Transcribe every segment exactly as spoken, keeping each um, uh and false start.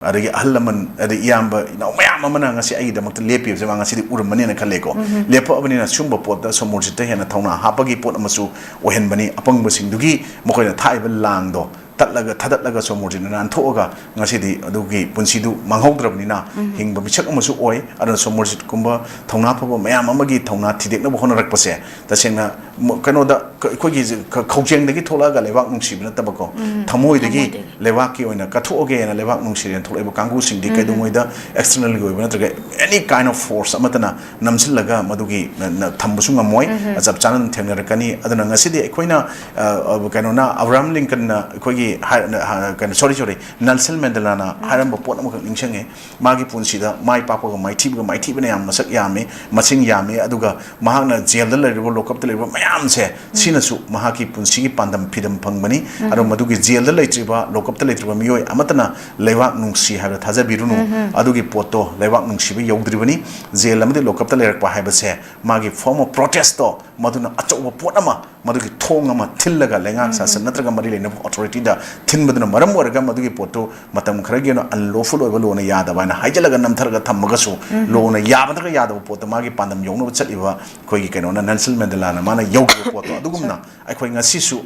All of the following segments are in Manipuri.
ꯑꯗꯒꯤ ꯑꯍꯜ ꯂꯃꯟ, ꯑꯗꯩ ꯏꯌꯥꯝꯕ ꯏꯅꯥꯎ ꯃꯌꯥꯝ ꯑꯃꯅ ꯉꯁꯤ ꯑꯩꯒꯤꯗꯃꯛꯇ ꯂꯦꯞꯄꯤꯕꯁꯦ ꯃꯥ ꯉꯁꯤꯗꯤ ꯎꯔꯝꯃꯅꯤꯅ ꯈꯜꯂꯦꯀꯣ꯫ ꯂꯦꯞꯄꯛꯑꯕꯅꯤꯅ ꯁꯨꯝꯕ ꯄꯣꯠꯇ ꯁꯣꯃꯣꯔꯖꯤꯠꯇ ꯍꯦꯟꯅ ꯊꯧꯅꯥ ꯍꯥꯞꯄꯒꯤ ꯄꯣꯠ ꯑꯃꯁꯨ ꯑꯣꯏꯍꯟꯕꯅꯤ꯫ ꯑꯄꯪꯕꯁꯤꯡꯗꯨꯒꯤ ꯃꯈꯣꯏꯅ ꯊꯥꯛꯏꯕ ꯂꯥꯡꯗꯣ ꯇꯠꯂꯒ, ꯊꯗꯠꯂꯒ ꯁꯣꯃꯣꯔꯖꯤꯠꯅ ꯅꯥꯟꯊꯣꯛꯑꯒ ꯉꯁꯤꯗꯤ ꯑꯗꯨꯒꯤ ꯄꯨꯟꯁꯤꯗꯨ ꯃꯥꯡꯍꯧꯗ꯭ꯔꯕꯅꯤꯅ ꯍꯤꯡꯕ ꯃꯤꯁꯛ ꯑꯃꯁꯨ ꯑꯣꯏ꯫ ꯑꯗꯨꯅ ꯁꯣꯃꯣꯔꯖꯤꯠꯀꯨꯝꯕ ꯊꯧꯅꯥ ꯐꯕ ꯃꯌꯥꯝ ꯑꯃꯒꯤ ꯊꯧꯅꯥ ꯊꯤꯗꯦꯛꯅꯕ ꯍꯣꯠꯅꯔꯛꯄꯁꯦ ꯇꯁꯦꯡꯅ ꯃ-, ꯀꯩꯅꯣꯗ ꯈ-, ꯑꯩꯈꯣꯏꯒꯤ ꯈ-, ꯈꯧꯖꯦꯡꯗꯒꯤ ꯊꯣꯛꯂꯛꯑꯒ ꯂꯩꯕꯥꯛ ꯅꯨꯡꯁꯤꯕ ꯅꯠꯇꯕꯀꯣ, ꯊꯃꯣꯏꯗꯒꯤ ꯊꯃꯣꯏꯗꯒꯤ꯫ ꯂꯩꯕꯥꯛꯀꯤ ꯑꯣꯏꯅ ꯀꯠꯊꯣꯛꯑꯒꯦꯅ ꯂꯩꯕꯥꯛ ꯅꯨꯡꯁꯤꯔꯦꯅ ꯊꯣꯛꯂꯛꯏꯕ ꯀꯥꯡꯕꯨꯁꯤꯡꯗꯤ ꯀꯩꯗꯧꯉꯩꯗ externalꯒꯤ ꯑꯣꯏꯕ ꯅꯠꯇ꯭ꯔꯒ any kind of force ꯑꯃꯠꯇꯅ ꯅꯝꯁꯤꯜꯂꯒ ꯃꯗꯨꯒꯤ ꯅ-, ꯅ-, ꯊꯝꯕꯁꯨ ꯉꯝꯃꯣꯏ꯫ ꯆꯞ ꯆꯥꯅ ꯑꯗꯨꯝ ꯊꯦꯡꯅꯔꯛꯀꯅꯤ꯫ ꯑꯗꯨꯅ ꯉꯁꯤꯗꯤ ꯑꯩꯈꯣꯏꯅ, ꯑ, ꯑ, ꯀꯩꯅꯣꯅ, ꯑꯕ꯭ꯔꯥꯍꯥꯝ ꯂꯤꯡꯀꯟꯅ ꯑꯩꯈꯣꯏꯒꯤ ꯍꯥꯏ-, ꯅ-, ꯍ-, ꯀꯩꯅꯣ, sorry, sorry, ꯅꯦꯜꯁꯟ ꯃꯦꯟꯗꯦꯂꯥꯅ ꯍꯥꯏꯔꯝꯕ ꯄꯣꯠ ꯑꯃꯈꯛ ꯅꯤꯡꯁꯤꯡꯉꯦ꯫ ꯃꯥꯒꯤ ꯄꯨꯟꯁꯤꯗ ꯃꯥꯏ ꯄꯥꯛꯄꯒ ꯃꯥꯏꯊꯤꯕꯒ, ꯃꯥꯏꯊꯤꯕꯅ ꯌꯥꯝ ꯃꯁꯛ ꯌꯥꯝꯃꯤ, ꯃꯁꯤꯡ ꯌꯥꯝꯃꯤ, ꯑꯗꯨꯒ ꯃꯍꯥꯛꯅ ꯖꯦꯜꯗ ꯂꯩꯔꯤꯕ, ꯂꯣꯀꯞꯇ ꯂꯩꯔꯤꯕ ꯃꯌꯥꯝꯁꯦ, ꯁꯤꯅꯁꯨ ꯃꯍꯥꯛꯀꯤ ꯄꯨꯟꯁꯤꯒꯤ ꯄꯥꯟꯗꯝ ꯐꯤꯗꯝ ꯐꯪꯕꯅꯤ꯫ ꯑꯗꯣ ꯃꯗꯨꯒꯤ ꯖꯦꯜꯗ ꯂꯩꯇ꯭ꯔꯤꯕ, ꯂꯣꯀꯞꯇ ꯂꯩꯇ꯭ꯔꯤꯕ ꯃꯤꯑꯣꯏ ꯑꯃꯠꯇꯅ ꯂꯩꯕꯥꯛ ꯅꯨꯡꯁꯤ ꯍꯥꯏꯕꯗ ꯊꯥꯖꯕꯤꯔꯨꯅꯨ꯫ ꯑꯗꯨꯒꯤ ꯄꯣꯠꯇꯣ, ꯂꯩꯕꯥꯛ ꯅꯨꯡꯁꯤꯕ ꯌꯧꯗ꯭ꯔꯤꯕꯅꯤ꯫ ꯖꯦꯜ ꯑꯃꯗꯤ ꯂꯣꯀꯞꯇ ꯂꯩꯔꯛꯄ ꯍꯥꯏꯕꯁꯦ ꯃꯥꯒꯤ form of protestꯇꯣ, ꯃꯗꯨꯅ ꯑꯆꯧꯕ ꯄꯣꯠ ꯑꯃ, ꯃꯗꯨꯒꯤ ꯊꯣꯡ ꯑꯃ ꯊꯤꯜꯂꯒ ꯂꯩꯉꯥꯛ ꯁꯥꯁꯟ ꯅꯠꯇ꯭ꯔꯒ ꯃꯔꯤ ꯂꯩꯅꯕ authorityꯗ ꯊꯤꯟꯕꯗꯨꯅ ꯃꯔꯝ ꯑꯣꯏꯔꯒ ꯃꯗꯨꯒꯤ ꯄꯣꯠꯇꯨ ꯃꯇꯝ ꯈꯔꯒꯤ ꯑꯣꯏꯅ unlawful ꯑꯣꯏꯕ, ꯂꯣꯅ ꯌꯥꯗꯕ ꯍꯥꯏꯅ ꯍꯥꯏꯖꯤꯜꯂꯒ ꯅꯝꯊꯔꯒ ꯊꯝꯃꯒꯁꯨ, ꯂꯣꯅ ꯌꯥꯕꯗꯒ ꯌꯥꯗꯕ ꯄꯣꯠꯇ ꯃꯥꯒꯤ ꯄꯥꯟꯗꯝ ꯌꯧꯅꯕ ꯆꯠꯂꯤꯕ ꯑꯩꯈꯣꯏꯒꯤ ꯀꯩꯅꯣꯅ, ꯅꯦꯜꯁꯟ ꯃꯦꯟꯗꯦꯂꯥꯅ ꯃꯥꯅ ꯌꯧꯈꯤꯕ ꯄꯣꯠꯇꯣ, ꯑꯗꯨꯒꯨꯝꯅ ꯑꯩꯈꯣꯏ ꯉꯁꯤꯁꯨ,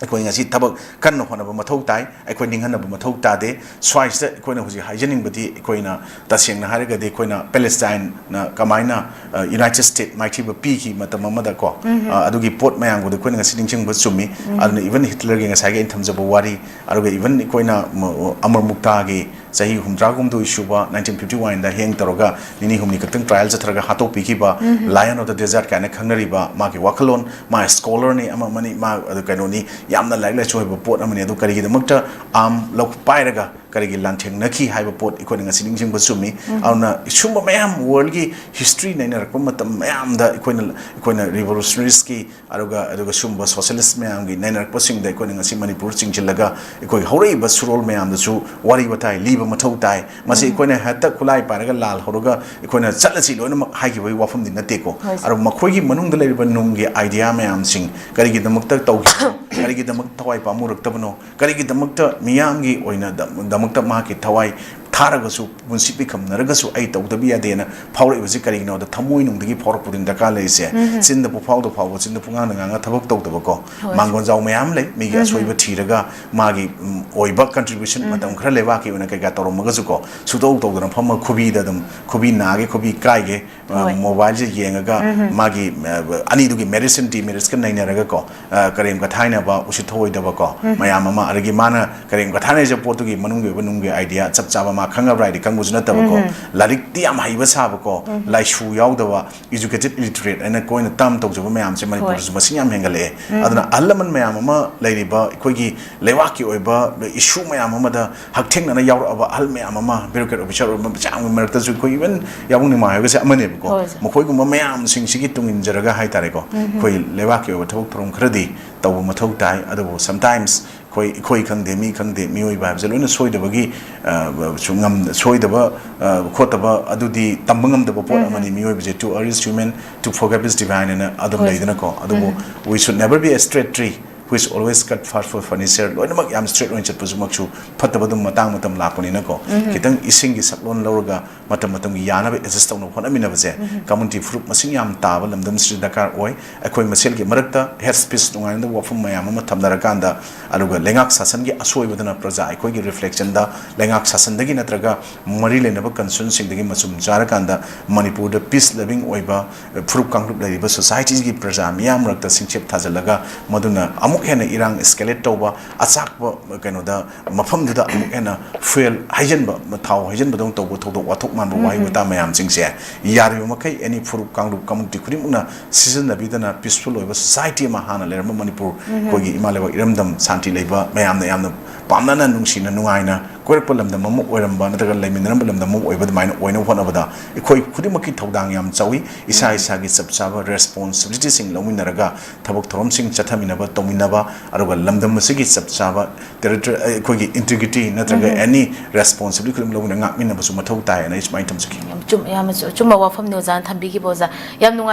ꯑꯩꯈꯣꯏ ꯉꯁꯤ ꯊꯕꯛ ꯀꯟꯅ ꯍꯣꯠꯅꯕ ꯃꯊꯧ ꯇꯥꯏ꯫ ꯑꯩꯈꯣꯏ ꯅꯤꯡꯍꯟꯅꯕ ꯃꯊꯧ ꯇꯥꯗꯦ꯫ ꯁ꯭ꯋꯥꯏꯁꯤꯗ ꯑꯩꯈꯣꯏꯅ ꯍꯧꯖꯤꯛ ꯍꯥꯏꯖꯅꯤꯡꯕꯗꯤ, ꯑꯩꯈꯣꯏꯅ ꯇꯁꯦꯡꯅ ꯍꯥꯏꯔꯒꯗꯤ, ꯑꯩꯈꯣꯏꯅ Palestineꯅ ꯀꯃꯥꯏꯅ, ꯑ, United States ꯃꯥꯏꯊꯤꯕ ꯄꯤꯈꯤ ꯃꯇꯝ ꯑꯃꯗ ꯀꯣ, ꯑ, ꯑꯗꯨꯒꯤ ꯄꯣꯠ ꯃꯌꯥꯝꯕꯨꯗꯤ ꯑꯩꯈꯣꯏꯅ ꯉꯁꯤ ꯅꯤꯡꯁꯤꯡꯕ ꯆꯨꯝꯃꯤ꯫ ꯑꯗꯨꯅ even Hitlerꯒꯤ ꯉꯁꯥꯏꯒꯤ ꯑꯩꯅ ꯊꯝꯖꯕ ꯋꯥꯔꯤ, ꯑꯗꯨꯒ even ꯑꯩꯈꯣꯏꯅ ꯃ-, ꯑꯃꯔ ꯃꯨꯛꯇꯥꯒꯤ ꯆꯍꯤ ꯍꯨꯝꯗ꯭ꯔꯥ ꯍꯨꯝꯗꯣꯏ ꯁꯨꯕ, nineteen fifty oneꯗ ꯍꯦꯡ ꯇꯧꯔꯒ ꯅꯤꯅꯤ ꯍꯨꯝꯅꯤ ꯈꯛꯇꯪ trial ꯆꯠꯊꯔꯒ ꯍꯥꯠꯇꯣꯛꯄꯤꯈꯤꯕ, Lion of the Desert ꯀꯥꯏꯅ ꯈꯪꯅꯔꯤꯕ ꯃꯥꯒꯤ ꯋꯥꯈꯜꯂꯣꯟ, ꯃꯥ scholarꯅꯤ, ꯑꯃ ꯑꯃꯅꯤ, ꯃꯥ ꯑꯗꯨ ꯀꯩꯅꯣꯅꯤ, ꯌꯥꯝꯅ ꯂꯥꯏꯔꯤꯛ ꯂꯥꯏꯁꯨ ꯍꯩꯕ ꯄꯣꯠ ꯑꯃꯅꯤ꯫ ꯑꯗꯨ ꯀꯔꯤꯒꯤꯗꯃꯛꯇ arm ꯂꯧ-, ꯄꯥꯏꯔꯒ ꯀꯔꯤꯒꯤ ꯂꯥꯟꯊꯦꯡꯅꯈꯤ ꯍꯥꯏꯕ ꯄꯣꯠ ꯑꯩꯈꯣꯏꯅ ꯉꯁꯤ ꯅꯤꯡꯁꯤꯡꯕ ꯆꯨꯝꯃꯤ꯫ ꯑꯗꯨꯅ ꯁꯨꯝꯕ ꯃꯌꯥꯝ worldꯒꯤ history ꯅꯩꯅꯔꯛꯄ ꯃꯇꯝ ꯃꯌꯥꯝꯗ ꯑꯩꯈꯣꯏꯅ, ꯑꯩꯈꯣꯏꯅ revolutionariesꯀꯤ ꯑꯗꯨꯒ, ꯑꯗꯨꯒ ꯁꯨꯝꯕ socialist ꯃꯌꯥꯝꯒꯤ ꯅꯩꯅꯔꯛꯄꯁꯤꯡꯗ ꯑꯩꯈꯣꯏꯅ ꯉꯁꯤ ꯃꯅꯤꯄꯨꯔ ꯆꯤꯡꯁꯤꯜꯂꯒ ꯑꯩꯈꯣꯏꯒꯤ ꯍꯧꯔꯛꯏꯕ ꯁꯨꯔꯣꯜ ꯃꯌꯥꯝꯗꯁꯨ ꯋꯥꯔꯤ ꯋꯥꯇꯥꯏ ꯂꯤꯕ ꯃꯊꯧ ꯇꯥꯏ꯫ ꯃꯁꯤ ꯑꯩꯈꯣꯏꯅ ꯍꯦꯛꯇ ꯈꯨꯠꯂꯥꯏ ꯄꯥꯏꯔꯒ ꯂꯥꯜ ꯍꯧꯔꯒ ꯑꯩꯈꯣꯏꯅ ꯆꯠꯂꯁꯤ ꯂꯣꯏꯅꯃꯛ ꯍꯥꯏꯈꯤꯕꯒꯤ ꯋꯥꯐꯝꯗꯤ ꯅꯠꯇꯦꯀꯣ꯫ ꯍꯣꯏ, ꯁꯥꯔ꯫ ꯑꯗꯣ ꯃꯈꯣꯏꯒꯤ ꯃꯅꯨꯡꯗ ꯂꯩꯔꯤꯕ ꯅꯨꯡꯒꯤ idea ꯃꯌꯥꯝꯁꯤꯡ ꯀꯔꯤꯒꯤꯗꯃꯛꯇ ꯇꯧꯈꯤꯕꯅꯣ, ꯀꯔꯤꯒꯤꯗꯃꯛ ꯊꯋꯥꯏ ꯄꯥꯝꯃꯨꯔꯛꯇꯕꯅꯣ, ꯀꯔꯤꯒꯤꯗꯃꯛꯇ ꯃꯤꯌꯥꯝꯒꯤ ꯑꯣꯏꯅ ꯗ-, ꯃꯥꯒꯤ ꯊꯋꯥꯏ ꯊꯥꯔꯒꯁꯨ, ꯄꯨꯟꯁꯤ ꯄꯤꯈꯝꯅꯔꯒꯁꯨ ꯑꯩ ꯇꯧꯗꯕ ꯌꯥꯗꯦꯅ ꯐꯥꯎꯔꯛꯏꯕꯁꯤ ꯀꯔꯤꯒꯤꯅꯣꯗ ꯊꯃꯣꯏꯅꯨꯡꯗꯒꯤ ꯐꯥꯎꯔꯛꯄꯗꯨꯅꯤ ꯗꯔꯀꯥꯔ ꯂꯩꯔꯤꯁꯦ꯫ ꯆꯤꯟꯗ ꯄꯨꯐꯥꯎꯗ ꯐꯥꯎꯕ, ꯆꯤꯟꯗ ꯄꯨꯉꯥꯡꯗ ꯉꯥꯡꯉ ꯊꯕꯛ ꯇꯧꯗꯕꯀꯣ꯫ ꯍꯣꯏ꯫ ꯃꯥꯡꯒꯣꯟꯖꯥꯎ ꯃꯌꯥꯝ ꯂꯩ, ꯃꯤꯒꯤ ꯑꯁꯣꯏꯕ ꯊꯤꯔꯒ ꯃꯥꯒꯤ, ꯎꯝ, ꯑꯣꯏꯕ contribution ꯃꯇꯝ ꯈꯔ ꯂꯩꯕꯥꯛꯀꯤ ꯑꯣꯏꯅ ꯀꯩꯀꯥ ꯇꯧꯔꯝꯃꯒꯁꯨꯀꯣ, ꯁꯨꯇꯧ ꯇꯧꯗꯅ ꯐꯝꯃ ꯈꯨꯕꯤꯗ ꯑꯗꯨꯝ ꯈꯨꯕꯤ ꯅꯥꯒꯦ, ꯈꯨꯕꯤ ꯀꯥꯏꯒꯦ, ꯑ, ꯍꯣꯏ꯫ Mobileꯁꯦ ꯌꯦꯡꯉꯒ ꯃꯥꯒꯤ, ꯑ, ꯑꯅꯤꯗꯨꯒꯤ merits and demeritsꯀ ꯅꯩꯅꯔꯒꯀꯣ, ꯑ, ꯀꯔꯦꯝ ꯀꯊꯥꯏꯅꯕ, ꯎꯁꯤꯠ ꯊꯑꯣꯏꯗꯕꯀꯣ, ꯃꯌꯥꯝ ꯑꯃ, ꯑꯗꯒꯤ ꯃꯥꯅ ꯀꯔꯦꯝ ꯀꯊꯥꯏꯅꯔꯤꯕ ꯄꯣꯠꯇꯨꯒꯤ ꯃꯅꯨꯡꯒꯤ ꯑꯣꯏꯕ ꯅꯨꯡꯒꯤ idea ꯆꯞ ꯆꯥꯕ ꯃꯥ ꯈꯪꯉꯕ꯭ꯔꯥ ꯍꯥꯏꯗꯤ ꯈꯪꯕꯁꯨ ꯅꯠꯇꯕꯀꯣ, ꯂꯥꯏꯔꯤꯛꯇꯤ ꯌꯥꯝ ꯍꯩꯕ ꯁꯥꯕꯀꯣ, ꯂꯥꯏꯁꯨ ꯌꯥꯎꯗꯕ, educated illiterate ꯍꯥꯏꯅ ꯑꯩꯈꯣꯏꯅ term ꯇꯧꯖꯕ ꯃꯌꯥꯝꯁꯦ ꯃꯅꯤꯄꯨꯔꯗꯁꯨ ꯃꯁꯤꯡ ꯌꯥꯝ ꯍꯦꯟꯒꯠꯂꯛꯑꯦ꯫ ꯑꯗꯨꯅ ꯑꯍꯜ ꯂꯃꯟ ꯃꯌꯥꯝ ꯑꯃ ꯂꯩꯔꯤꯕ ꯑꯩꯈꯣꯏꯒꯤ ꯂꯩꯕꯥꯛꯀꯤ ꯑꯣꯏꯕ issue ꯃꯌꯥꯝ ꯑꯃꯗ ꯍꯛꯊꯦꯡꯅꯅ ꯌꯥꯎꯔꯛꯑꯕ ꯑꯍꯜ ꯃꯌꯥꯝ ꯑꯃ, bureaucrat officer ꯑꯣꯏꯕ ꯃꯌꯥꯝꯒꯤ ꯃꯔꯛꯇꯁꯨ ꯑꯩꯈꯣꯏ even ꯌꯥꯎꯅꯤꯡꯕ ꯍꯥꯏꯕꯁꯦ ꯑꯃꯅꯦꯕꯀꯣ꯫ ꯍꯣꯏ, ꯁꯥꯔ꯫ ꯃꯈꯣꯏꯒꯨꯝꯕ ꯃꯌꯥꯝꯁꯤꯡꯁꯤꯒꯤ ꯇꯨꯡ ꯏꯟꯖꯔꯒ ꯍꯥꯏꯇꯥꯔꯦꯀꯣ, ꯑꯩꯈꯣꯏ ꯂꯩꯕꯥꯛꯀꯤ ꯑꯣꯏꯕ ꯊꯕꯛ ꯊꯧꯔꯝ ꯈꯔꯗꯤ ꯇꯧꯕ ꯃꯊꯧ ꯇꯥꯏ꯫ ꯑꯗꯨꯕꯨ sometimes ꯑꯩꯈꯣꯏ, ꯑꯩꯈꯣꯏ ꯈꯪꯗꯦ, ꯃꯤ ꯈꯪꯗꯦ, ꯃꯤꯑꯣꯏꯕ ꯍꯥꯏꯕꯁꯦ ꯂꯣꯏꯅ ꯁꯣꯏꯗꯕꯒꯤ, ꯑ, ꯁꯨ ꯉꯝ-, ꯁꯣꯏꯗꯕ, ꯑ, ꯈꯣꯠꯇꯕ ꯑꯗꯨꯗꯤ ꯇꯝꯕ ꯉꯝꯗꯕ ꯄꯣꯠ ꯑꯃꯅꯤ꯫ ꯃꯤꯑꯣꯏꯕꯁꯦ, "To err is human, to forgive is divine" ꯍꯥꯏꯅ ꯑꯗꯨꯝ ꯍꯣꯏ, ꯁꯥꯔ꯫ ꯂꯩꯗꯅꯀꯣ꯫ ꯑꯗꯨꯕꯨ we should never be a straight tree which always cut far for furniture. ꯂꯣꯏꯅꯃꯛ ꯌꯥꯝ straight ꯑꯣꯏꯅ ꯆꯠꯄꯁꯨꯃꯛꯁꯨ ꯐꯠꯇꯕ, ꯑꯗꯨꯝ ꯃꯇꯥꯡ ꯃꯇꯝ ꯂꯥꯛꯄꯅꯤꯅꯀꯣ꯫ ꯈꯤꯇꯪ ꯏꯁꯤꯡꯒꯤ ꯁꯛꯂꯣꯟ ꯂꯧꯔꯒ ꯃꯇꯝ ꯃꯇꯝꯒꯤ ꯌꯥꯅꯕ adjust ꯇꯧꯅꯕ ꯍꯣꯠꯅꯃꯤꯟꯅꯕꯁꯦ community ꯐꯨꯔꯨꯞ ꯃꯁꯤꯡ ꯌꯥꯝ ꯇꯥꯕ ꯂꯝꯗꯝꯁꯤꯗ ꯗꯔꯀꯥꯔ ꯑꯣꯏ꯫ ꯑꯩꯈꯣꯏ ꯃꯁꯦꯜꯒꯤ ꯃꯔꯛꯇ hate speech ꯅꯨꯡꯉꯥꯏꯅꯗꯕ ꯋꯥꯐꯝ ꯃꯌꯥꯝ ꯑꯃ ꯊꯝꯅꯔꯀꯥꯟꯗ, ꯑꯗꯨꯒ ꯂꯩꯉꯥꯛ ꯁꯥꯁꯟꯒꯤ ꯑꯁꯣꯏꯕꯗꯨꯅ ꯄ꯭ꯔꯖꯥ ꯑꯩꯈꯣꯏꯒꯤ reflectionꯗ ꯂꯩꯉꯥꯛ ꯁꯥꯁꯟꯗꯒꯤ ꯅꯠꯇ꯭ꯔꯒ ꯃꯔꯤ ꯂꯩꯅꯕ concernꯁꯤꯡꯗꯒꯤ ꯃꯆꯨꯝ ꯆꯥꯔꯀꯥꯟꯗ ꯃꯅꯤꯄꯨꯔꯗ peace loving ꯑꯣꯏꯕ ꯐꯨꯔꯨꯞ ꯀꯥꯡꯂꯨꯞ ꯂꯩꯔꯤꯕ societyꯒꯤ ꯄ꯭ꯔꯖꯥ ꯃꯤꯌꯥꯝ ꯃꯔꯛꯇ ꯁꯤꯡꯆꯦꯞ ꯊꯥꯖꯤꯜꯂꯒ ꯃꯗꯨꯅ ꯑꯃꯨꯛ ꯍꯦꯟꯅ ꯏꯔꯥꯡ escalate ꯇꯧꯕ, ꯑꯆꯥꯛꯄ ꯀꯩꯅꯣꯗ ꯃꯐꯝꯗꯨꯗ ꯑꯃꯨꯛ ꯍꯦꯟꯅ fuel ꯍꯩꯖꯤꯟꯕ, ꯊꯥꯎ ꯍꯩꯖꯤꯟꯕꯗꯧꯅ ꯇꯧꯕ ꯊꯧꯗꯣꯛ ꯋꯥꯊꯣꯛ ꯃꯥꯟꯕ ꯋꯥꯍꯩ ꯋꯥꯇꯥ ꯃꯌꯥꯝꯁꯤꯡꯁꯦ ꯌꯥꯔꯤꯕ ꯃꯈꯩ any ꯐꯨꯔꯨꯞ ꯀꯥꯡꯂꯨꯞ community ꯈꯨꯗꯤꯡꯃꯛꯅ ꯁꯤꯖꯤꯟꯅꯕꯤꯗꯅ peaceful ꯑꯣꯏꯕ society ꯑꯃ ꯍꯥꯟꯅ ꯂꯩꯔꯝꯕ ꯃꯅꯤꯄꯨꯔ, ꯑꯩꯈꯣꯏꯒꯤ ꯏꯃꯥ ꯂꯩꯕꯥꯛ ꯏꯔꯝꯗꯝ ꯁꯥꯟꯇꯤ ꯂꯩꯕ, ꯃꯌꯥꯝꯅ ꯌꯥꯝꯅ ꯄꯥꯝꯅꯅ ꯅꯨꯡꯁꯤꯅ ꯅꯨꯡꯉꯥꯏꯅ ꯀꯣꯏꯔꯛꯄ ꯂꯝꯗꯝ ꯑꯃ ꯑꯣꯏꯔꯝꯕ ꯅꯠꯇ꯭ꯔꯒ ꯂꯩꯃꯤꯟꯅꯔꯝꯕ ꯂꯝꯗꯝ ꯑꯃ ꯑꯣꯏꯕ ꯑꯗꯨꯃꯥꯏꯅ ꯑꯣꯏꯅꯕ ꯍꯣꯠꯅꯕꯗ ꯑꯩꯈꯣꯏ ꯈꯨꯗꯤꯡꯃꯛꯀꯤ ꯊꯧꯗꯥꯡ ꯌꯥꯝ ꯆꯥꯎꯏ꯫ ꯏꯁꯥ ꯏꯁꯥꯒꯤ ꯆꯞ ꯆꯥꯕ responsibilityꯁꯤꯡ ꯂꯧꯃꯤꯟꯅꯔꯒ ꯊꯕꯛ ꯊꯧꯔꯝꯁꯤꯡ ꯆꯠꯊꯃꯤꯟꯅꯕ, ꯇꯧꯃꯤꯟꯅꯕ, ꯑꯗꯨꯒ ꯂꯝꯗꯝ ꯑꯁꯤꯒꯤ ꯆꯞ ꯆꯥꯕ territory, ꯑꯩꯈꯣꯏꯒꯤ integrity ꯅꯠꯇ꯭ꯔꯒ any responsibility ꯈꯨꯗꯤꯡꯃꯛ ꯂꯧꯃꯤꯟꯅ ꯉꯥꯛꯃꯤꯟꯅꯕꯁꯨ ꯃꯊꯧ ꯇꯥꯏ ꯍꯥꯏꯅ ꯑꯩ ꯁꯨꯃꯥꯏꯅ ꯊꯝꯖꯒꯦ꯫ ꯌꯥꯝ ꯆꯨꯝ-, ꯌꯥꯝꯅ ꯆꯨ-, ꯑꯆꯨꯝꯕ ꯋꯥꯐꯝꯅꯤ ꯑꯣꯖꯥꯅ ꯊꯝꯕꯤꯈꯤꯕ, ꯑꯣꯖꯥ꯫ ꯌꯥꯝ ꯅꯨꯡꯉꯥꯏ꯫